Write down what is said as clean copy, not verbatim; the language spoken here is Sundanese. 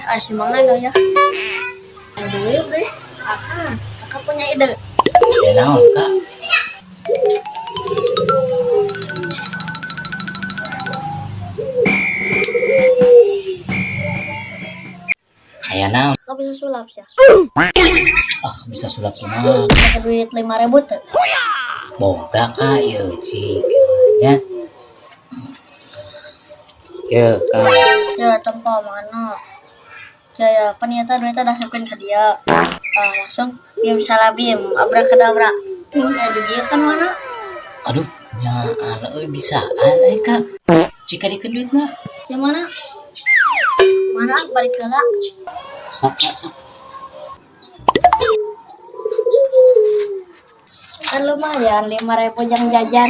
Ah, si mana ya? Duit deh. Kakak, kakak punya ide. Ya naon, Kak? Aya naon? Kakak bisa sulap sih. Ah, bisa sulap mah. Pakai duit 5.000 tuh. Boga, Kak, ieu cik. Ya. Ya, Kak. Ya, tempo mana? Jaya, kan nyata duitnya dah siapkan ke dia. Ah, langsung bim salabim, abrakadabra. Ada dia kan mana? Aduh, nyaan euy bisaan euy, Kak. Cik dikeun duitna. Yang mana? Mana balik heula. Sok, Kak, sok. Kan lumayan 5.000 jang jajan.